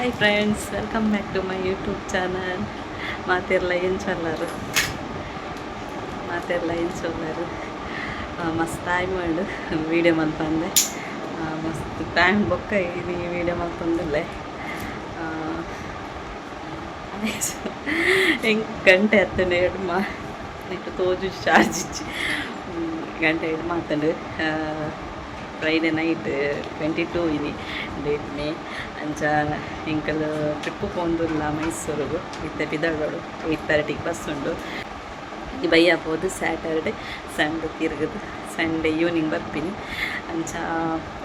Hi friends, welcome back to my YouTube channel. ಮಾತೆರ್ಲ ಎಂಚೊಲ್ಲರು? ಮಾತೆರ್ಲ ಎಂಚೊಲ್ಲರು? ಮಸ್ತ್ ಟೈಮ್ ಉಂಡು ವೀಡಿಯೋ ಮಲ್ಪಂದೆ. ಮಸ್ತ್ ಟೈಮ್ ಬೊಕ್ಕ ಇನಿ ವೀಡಿಯೋ ಮಲ್ತೊಂದುಲ್ಲೆ. ಎಂಕ್ ಗಂಟೆ ಆತ್ಂಡ್ ಎಡ್ಮ. ನೆಟ್ ತೋಜು, ಚಾರ್ಜ್ ಇಜ್ಜಿ. ಗಂಟೆ ಎಡ್ಮ ಆತ್ಂಡ್. ಫ್ರೈಡೆ ನೈಟ್, 22 ಇನಿ ಡೇಟ್, ಮೇ. ಅಂಚ ಎಂಕಲ್ ಟ್ರಿಪ್ ಪೋಂದುಲ್ಲ ಮೈಸೂರುಗು. ಇತ್ತೆ ಪಿದಡೋಡು. 8:30ಗೆ ಬಸ್ ಉಂಡು. ಈ ಬಯ್ಯ ಪೋದು, ಸ್ಯಾಟರ್ಡೆ ಸಂಡೆ ತಿರುಗುದು, ಸಂಡೇ ಈವ್ನಿಂಗ್ ಬರ್ಪಿನಿ. ಅಂಚ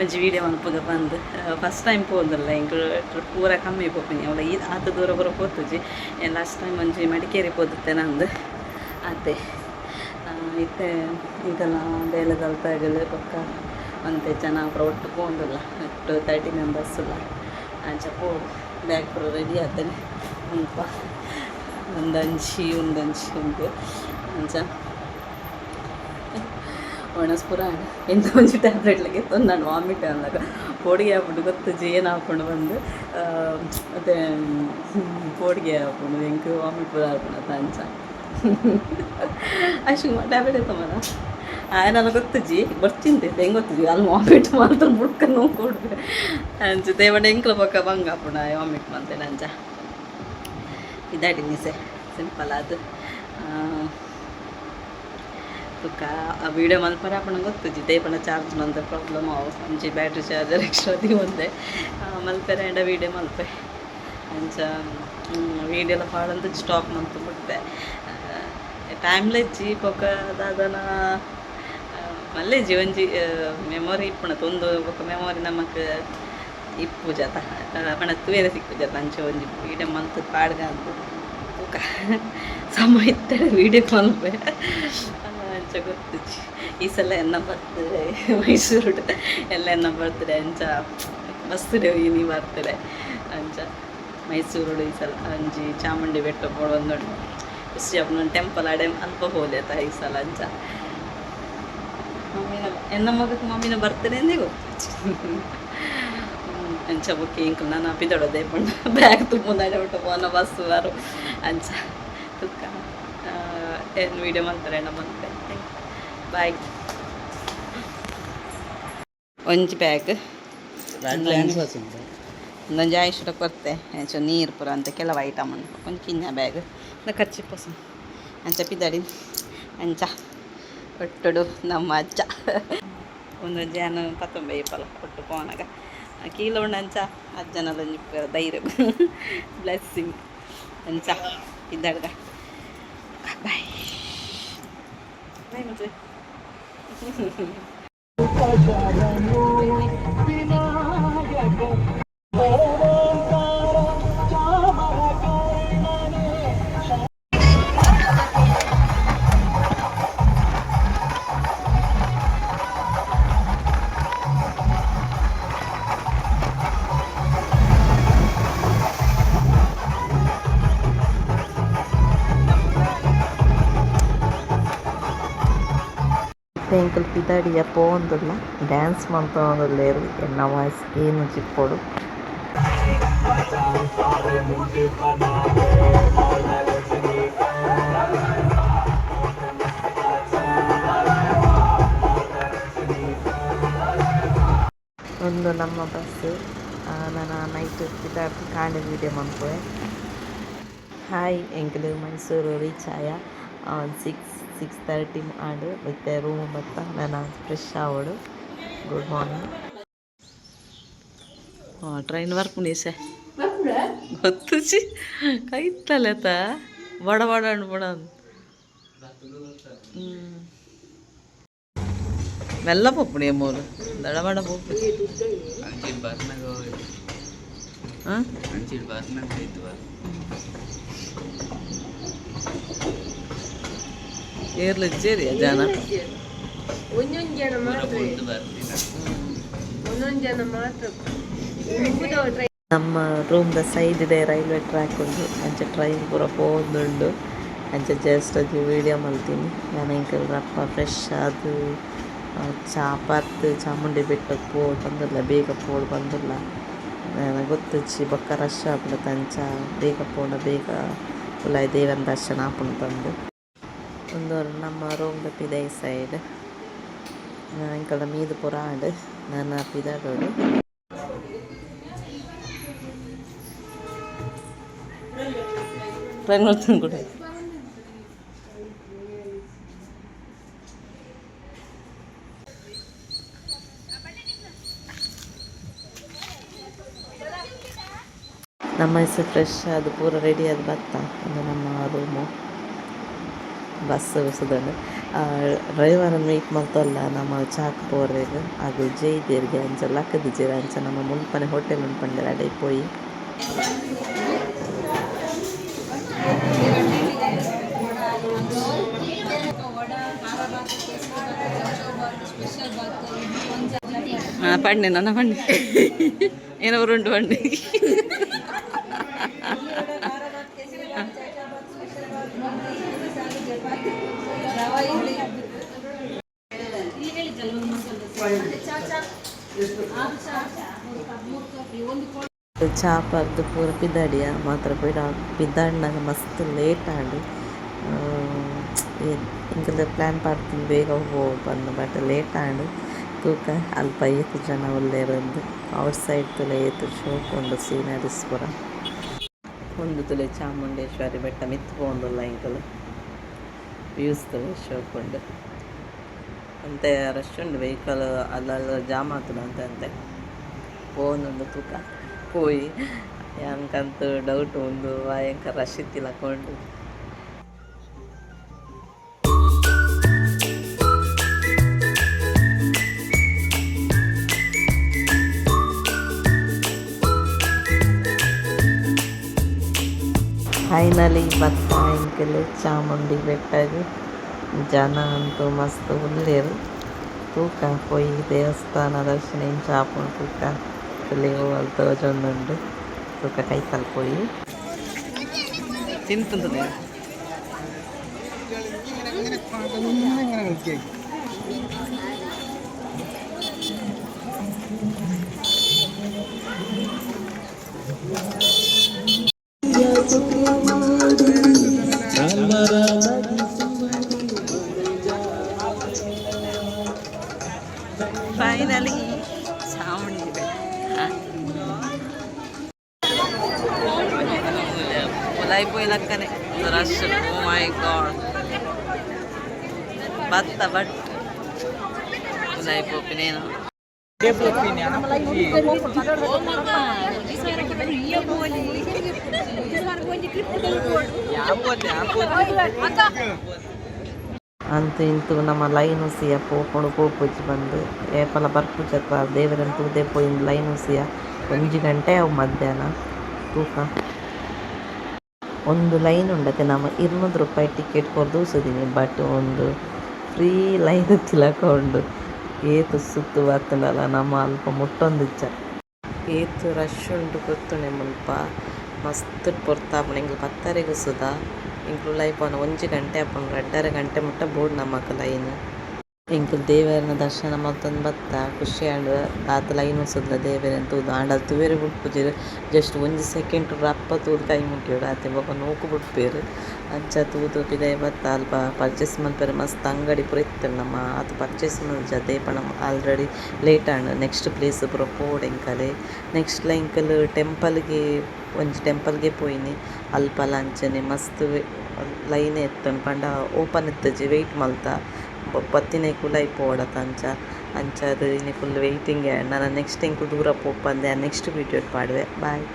ಒಂಜಿ ವೀಡಿಯೋ ಮಲ್ಪುಗ ಬಂದು. ಫಸ್ಟ್ ಟೈಮ್ ಪೋಂದುಲ್ಲ ಎಂಕುಲು. ಟ್ರಿಪ್ ಪೂರ ಕಮ್ಮಿ ಪೋಪಿನಿ ಅವಳ. ಈ ಆತ ದೂರ ಪೂರ ಪೋತುಜಿ. ಲಾಸ್ಟ್ ಟೈಮ್ ಒಂಜಿ ಮಡಿಕೇರಿ ಪೋದಿತ್ತೆ ನಂದು ಆತೆ. ಇತ್ತೆ ಎಂಕಲ್ನ ಬೇಲೆದಲ್ತಾಗಲು ಬೊಕ್ಕ ಒಂತೆ ಜನ ಪೂರ ಒಟ್ಟು ಪೋಂದುಲ್ಲ. ಒಟ್ಟು 30 ಮೆಂಬರ್ಸ್ ಉಲ್ಲ. ಅಂಚ ಪೋಡು. ಬ್ಯಾಗ್ ಪೂರ ರೆಡಿ ಆತನೆ. ಉಂಪ ಒಂದಂಚಿ ಒಂದಂಚಿ ಉಂಟು. ಅಂಚ ಒಣಸ್ ಪೂರ ಎಂತ ಒಂಜಿ ಟ್ಯಾಬ್ಲೆಟ್ ಗೆತ್ತೊಂದಾಂಡ್. ವಾಮಿಟ್ ಅಂದಾಗ ಪೋಡಿಗೆ ಆಪುಂಡು, ಗೊತ್ತುಜಿ ಏನು ಆಪುಂಡು ಬಂದು. ಮತ್ತು ಪೋಡಿಗೆ ಆಪುಂಡು ಎಂಕ್, ವಾಮಿಟ್ ಪೂರ ಆಪುಂಡು ಅತ್ತ. ಅಂಚ ಅಷ್ಟು ಟ್ಯಾಬ್ಲೆಟ್ ಎತ್ತಮನ ಆಯನಲ್ಲ ಗೊತ್ತುಜಿ, ಬರ್ಚಿಂತೆ ಹೆಂಗೆ ಗೊತ್ತುಜಿ. ಅಲ್ಲಿ ವಾಮಿಟ್ ಮಾಡ್ತಾರೆ, ಬುಡ್ಕ ನೋವು ಕೊಡ್ಬೆ. ಅಂಚ ದೇವಡ ಎಂಕ್ಲ ಪಕ್ಕ ಬಂಗ ಆಪುಂಡು ವಾಮಿಟ್ ಮಾಡ್ತೇನೆ. ಅಂಚ ಇದಾಡಿ ಸೆ ಸಿಂಪಲ್ ಅದು. ಬೊಕ್ಕ ಆ ವೀಡಿಯೋ ಮಲ್ಪರೆ ಆಪುಂಡು ಗೊತ್ತುಜಿ. ದೇಪನ ಚಾರ್ಜ್ ಮಂತ ಪ್ರಾಬ್ಲಮ್ ಆವು. ಒಂಜಿ ಬ್ಯಾಟ್ರಿ ಚಾರ್ಜರ್ ಎಕ್ಸ್ಟ್ರಾ ದೀವೊಂದೆ. ಮಲ್ಪೆರೆ ಆಂಡ ವೀಡಿಯೋ ಮಲ್ಪೆ. ಅಂಚ ವೀಡಿಯೋಲ ಪಾಡೊಂದು ಸ್ಟಾಪ್ ಮಂತು ಬುಡ್ಪೆ. ಟೈಮ್ಲ ಇಜ್ಜಿ. ಬೊಕ್ಕ ದಾದನ ಮಲ್ಲೆಜ್ಜಿ. ಒಂಜಿ ಮೆಮೊರಿ ಇಪ್ಪುಂಡು ಒಂದು. ಬೊಕ್ಕ ಮೆಮೊರಿ ನಮಕ್ ಇಪ್ಪುಜತ, ಪಂಡ ತೂಯೆರೆ ಸಿಕ್ಕುಜತ. ಅಂಚ ಒಂಜಿ ವೀಡಿಯೋ ಮಂತ್ ಪಾಡ್ಗ ಅಂದ್ ತೂಕ. ಸಮ ಇತ್ತಡ ವೀಡಿಯೋ ಮಲ್ಪೆ. ಅಂಚ ಗೊತ್ತುಜಿ. ಈ ಸಲ ಎನ್ನ ಬರ್ತ್ಡೇ ಮೈಸೂರು ಎಲ್ಲ ಎನ್ನ ಬರ್ತ್ಡೇ. ಅಂಚ ಬಸ್ಸುಡೆ ಇನಿ ಬರ್ತ್ಡೇ. ಅಂಚ ಮೈಸೂರುಡು ಈ ಸಲ ಒಂಜಿ ಚಾಮುಂಡಿ ಬೆಟ್ಟ ಪೋಡೊಂದುಂಡು. ಖುಷಿ ಆಪುಂಡು. ಟೆಂಪಲ್ ಅಡೆ ಅಲ್ಪ ಪೋಲೆ ಈ ಸಲ. ಅಂಚ ಮಮ್ಮಿನ, ಎನ್ನ ಮಗಕ್ಕೆ ಮಮ್ಮಿನ ಬರ್ತ್ಡೇ ಅಂದೇ ಗೊತ್ತುಜಿ. ಅಂಚ ಬೊಕ್ಕ ಎಂಕುಲು ನನ ಪಿದಡೋದೆ ಪಂಡ ಬ್ಯಾಗ್ ತುಂಬುಂದಾಡೆ ಬಿಟ್ಟು ಪೋನ ಬಸ್ ಬಾರು. ಅಂಚ ತುಕ್ಕ ಏನು ವೀಡಿಯೋ ಮಲ್ತಾರೆ ಮಲ್ತೆ. ಬಾಯ್. ಒಂಜಿ ಬ್ಯಾಗ್, ಒಂದೊಂಜಿ ಆಯುಷ್ ಕೊರ್ತೆ. ಅಂಚ ನೀರು ಪೂರ ಅಂತ ಕೆಲವು ಐಟಮ್ ಉಂಡು. ಒಂಜಿ ಕಿನ್ನ ಬ್ಯಾಗ್ ಖರ್ಚಿ ಪೋಸ. ಅಂಚ ಪಿದಡಿ. ಅಂಚ ಒಟ್ಟುಡು ನಮ್ಮ ಅಜ್ಜ ಒಂದೊಂಜಿ ಯಾನ್ ಪತ್ತೊಂಬೆ ಪಲ ಒಟ್ಟು ಪೋನಗ ಕೀಲ ಉಂಡು. ಅಂಚ ಅಜ್ಜನದೊಂಜಿ ಧೈರ್ಯ, ಬ್ಲೆಸ್ಸಿಂಗ್. ಅಂಚ ಪಿದಡ್ಗ. ಬಾಯ್ ಬಾಯ್ ಮುಂಚೆ. ಎಂಕುಲು ಪಿದಾಡಿಯ ಪೋವೊಂದುಲ್ಲ, ಡ್ಯಾನ್ಸ್ ಮಂತೊಂದುಲ್ಲೆರ್. ಎನ್ನ ವಾಯ್ಸ್ ಕೇನುಜಿ ಇಪ್ಪೊಡು. ಉಂದು ನಮ್ಮ ಬಸ್. ನನ ನೈಟ್ ಪಿದಾಡ್ದ್ ಕಾಂಡೆ ವೀಡಿಯೋ ಮನ್ಪುವೆ. ಹಾಯ್, ಎಂಕುಲು ಮೈಸೂರು ರೀಚ್ ಆಯ. 6, 6:30 ಆಂಡ್. ಇತ್ತೆ ರೂಮ್ ಬತ್ತ ನನ ಫ್ರೆಶ್ ಆವೊಡು. Good morning. Train ಬರ್ಪುಂಡು ಗೊತ್ತುಜಿ. ಕೈತಲೆತ ಬಡ ಬಡ ಅನ್ಪುಣ. ಮೆಲ್ಲ ಪೋಪುಣಿ ಮೂಲು, ದಡ ಬಡ ಪೋಪು. ಅಂಚಿಡ್ ಬರ್ನಗ. ಹಾಂ. ಅಂಚಿಡ್ ಬರ್ನಗ ಇತ್ತು ಬರ್. ಏರ್ಲ ಇಜ್ಜೇರಿ ಜನ. ಒಂಜೊಂದು ಜನ ಮಾತ್ರ. ಪುರ ಬರ್ತಿನ. ಒಂದೊಂದು ಜನ ಮಾತ್ರ ದುಂಬುದವ. ನಮ್ಮ ರೂಮ್ದ ಸೈಡ್ ರೈಲ್ವೆ ಟ್ರ್ಯಾಕ್ ಉಂಡು. ಅಂಚ ಟ್ರೈನ್ ಪೂರ ಪೋವೊಂದುಂಡು. ಅಂಚ ಜಸ್ಟ್ ಒಂಜಿ ವೀಡಿಯೋ ಮಲ್ತೀನಿ ನಾನು. ಎಂಕಲ್ ರಪ್ಪ ಫ್ರೆಶ್ ಆದ್ ಚಾ ಪರ್ತ್ ಚಾಮುಂಡಿ ಬೆಟ್ಟಕ್ಕೆ ಪೋವೊಡು ಪಂದುಲ್ಲ, ಬೇಗ ಪೋವೊಡು ಪಂದುಲ್ಲ. ಗೊತ್ತುಜ್ಜಿ ಬೊಕ್ಕ ರಶ್ ಆಪುಂಡು ಅಂಚ ಬೇಗ ಪೋಂಡ ಬೇಗ ಉಲಾಯಿ ದೇವನ ದರ್ಶನ ಆಪುಂಡು ಪಂದ್. ಉಂದು ನಮ್ಮ ರೂಮ್ ದ ಪಿದಯಿ ಸೈಡ್. ಎಂಕಲ್ನ ಮೀದ್ ಪೂರ ಆಂಡ್ ನನ ಪಿದಾಡೊಡು. ಕೂಡ. ನಮ್ಮ ಇಸ ಫ್ರೆಶ್ ಆದ್ ಪೂರ ರೆಡಿ ಆದ್ ಬತ್ತ. ಉಂದು ನಮ್ಮ ರೂಮು. ಬಸ್ ಸುದನ್ ಡ್ರೈವರ್ ಮೀಟ್ ಮಲ್ತೊಲ್ಲ ನಮ್ಮ ಚಾಕ್ ಪೋರೆಗ್ ಅಗುಲು ಜೈದೆರ್ಗೆ ಅಂಚ ಲಕ್ಕುದಿಜೆರ್ ಅಂಚ ನಮ್ಮ ಮುಲ್ಪನೆ ಹೋಟೆಲ್ ಉಂಡು ಪಂಡೆರ್ ಅಡೆ ಪೋಯಿ. ಪಂಡೆ ನನ್ನ ಪಂಡೆ ಏನೋ ಉಂಟು ಪಂಡೆ. ಚಾ ಪರ್ದು ಪೂರ ಪಿದಾಡಿಯ ಮಾತ್ರ ಪೋಯಿಡ ಪಿದಾಡ್ನಗ ಮಸ್ತ್ ಲೇಟ್ ಆಂಡ್. ಎಂಕಲ್ನ ಪ್ಲ್ಯಾನ್ ಪಾಡ್ದಿನಿ ಬೇಗ ಪೋವೊಡು ಪಂದ್ ಬಟ್ ಲೇಟ್ ಆಂಡ್. ತೂಕ ಅಲ್ಪ ಏತ್ ಜನ ಉಲ್ಲೆರ್ ಇಂದ್. ಔಟ್ ಸೈಡ್ ತೂಲೆ ಏತ್ ಶೋಕು ಉಂಡು ಸೀನರೀಸ್ ಪೂರ. ಉಂದು ತೂಲೆ ಚಾಮುಂಡೇಶ್ವರಿ ಬೆಟ್ಟ ಮಿತ್ತ್ ಪೋವೊಂದುಲ್ಲ ಎಂಕುಲು. ವ್ಯೂಸ್ ತೂಲೆ ಶೋಕು ಉಂಡು. ಒಂತೆ ರಶ್ ಉಂಡು ವೆಹಿಕಲ್ ಅಲ್ಲಲ್ಲ ಜಾಮ್ ಆತುಂಡು ಒಂತೆ ಒಂತೆ. ಪೋವೊಂದುಂಡು ತೂಕ ಪೋಯಿ. ಎಂಕಂತು ಡೌಟ್ ಉಂದು ಭಯಂಕರ ರಶ್ ಇತ್ತಿಲಕ ಉಂಡು. ಫೈನಲಿ ಬತ್ತ ಎಂಕುಲು ಚಾಮುಂಡಿ ಬೆಟ್ಟಗ್. ಜನ ಅಂತೂ ಮಸ್ತ್ ಉಲ್ಲೆರ್. ತೂಕ ಪೋಯಿ ದೇವಸ್ಥಾನ ದರ್ಶನ ಎಂಚ ಆಪುಂಡು ತೂಕ. ತೂಲೆ ಅವು ತೋಜೊಂದುಂಡು ತೂಕ ಕೈತಲ್ ಪೋಯಿ. ತಿಂತುಂತದೆ. ಫೈನಲಿ ಚಾಮುಂಡಿ ಬೆಟ್ಟ. ಉಲಾಯಿ ಪೋಯಿ ಲಕ್ಕನೆ ರಶ್. ಓ ಮೈ ಗಾಡ್. ಬತ್ತ ಬಟ್ ಉಲಾಯಿ ಪೋಪಿನೇನು. ಅಂತು ಇಂತು ನಮ್ಮ ಲೈನ್ ಉಸಿಯ ಪೋಪುಂಡು ಪೋಪುಜಿ ಪಂದ್ ಏಪಲ ಬರ್ಪುಜತ್ತ ದೇವೆರೆನ್ ತೂದೆ ಪೋಯಿನ ಲೈನ್ ಉಸಿಯ ಒಂಜಿ ಗಂಟೆ ಅವು ಮಧ್ಯಾಹ್ನ ತೂಕ. ಒಂದು ಲೈನ್ ಉಂಡತೆ ನಮ 200 ರೂಪಾಯಿ ಟಿಕೆಟ್ ಕೊರ್ದು ಉಸುದಿನಿ ಬಟ್ ಉಂದು ಫ್ರೀ ಲೈನ್ ಇತ್ತಿಲಕ ಉಂಡು. ಏತ್ ಸುತ್ತು ಬತ್ತುಂಡಲ ನಮ ಅಲ್ಪ ಮುಟ್ಟೊಂದಿಜ್ಜ. ಏತ್ ರಶ್ ಉಂಡು ಗೊತ್ತುಂಡೆ ಮುಲ್ಪ. ಮಸ್ತ್ ಪೊರ್ತು ಆಪುಂಡು ಎಂಕುಲು ಪತ್ತರೆಗ್ ಸುದ ಎಂಕುಲು ಉಲಾಯಿ ಪೋನ ಒಂಜಿ ಗಂಟೆ ಆಪುಂಡು ರಡ್ಡರೆ ಗಂಟೆ ಮುಟ್ಟ ಬೋಡು ನಮಕ್ ಲೈನ್. ಎಂಕುಲು ದೇವೆರ್ನ ದರ್ಶನ ಮಲ್ತೊಂದು ಬತ್ತ ಖುಷಿ ಆಂಡ್. ಆತ್ ಲೈನ್ ಉಸುದ್ಲ ದೇವೆರೆನ್ ತೂದು ಆಂಡ ತೂವೆರೆ ಬುಡ್ಪುಜೆರ್. ಜಸ್ಟ್ ಒಂಜಿ ಸೆಕೆಂಡ್ ರಪ್ಪ ತೂದು ಕೈ ಮುಗಿಯೊಡು ಆತೆ ಬೊಕ ನೂಕು ಬುಡ್ಪೆರ್. ಅಂಚ ತೂದು ಪಿದಯಿ ಬತ್ತ ಅಲ್ಪ ಪರ್ಚೇಸ್ ಮಲ್ಪೆರೆ ಮಸ್ತ್ ಅಂಗಡಿ ಪೂರ ಇತ್ತ್ಂಡ್ ನಮ ಆತ್ ಪರ್ಚೇಸ್ ಮಲ್ಜ ದೇಪಣ ಆಲ್ರೆಡಿ ಲೇಟ್ ಆಂಡ್. ನೆಕ್ಸ್ಟ್ ಪ್ಲೇಸ್ ಪೂರ ಪೋವೊಡು ಎಂಕಲೆ. ನೆಕ್ಸ್ಟ್ ಲ ಎಂಕುಲು ಟೆಂಪಲ್ ಗೆ ಒಂಜಿ ಟೆಂಪಲ್ ಗೆ ಪೋಯಿನಿ. ಅಲ್ಪಲ ಅಂಚನೆ ಮಸ್ತ್ ಲೈನ್ ಇತ್ತ್ಂಡ್ ಪಂಡ ಓಪನ್ ಇತ್ತುಜಿ ವೈಟ್ ಮಲ್ತ ಬತ್ತಿನೈಕ್ ಉಲಾಯಿ ಪೋವೊಡತ ಅಂಚ ಅಂಚಾದ್ ಇನಿ ಫುಲ್ ವೈಟಿಂಗ್ ನನ ನೆಕ್ಸ್ಟ್ ಎಂಕುಲು ದೂರ ಪೋಪಂದೆ ನೆಕ್ಸ್ಟ್ ವೀಡಿಯೋ ಪಾಡುವೆ. ಬಾಯ್.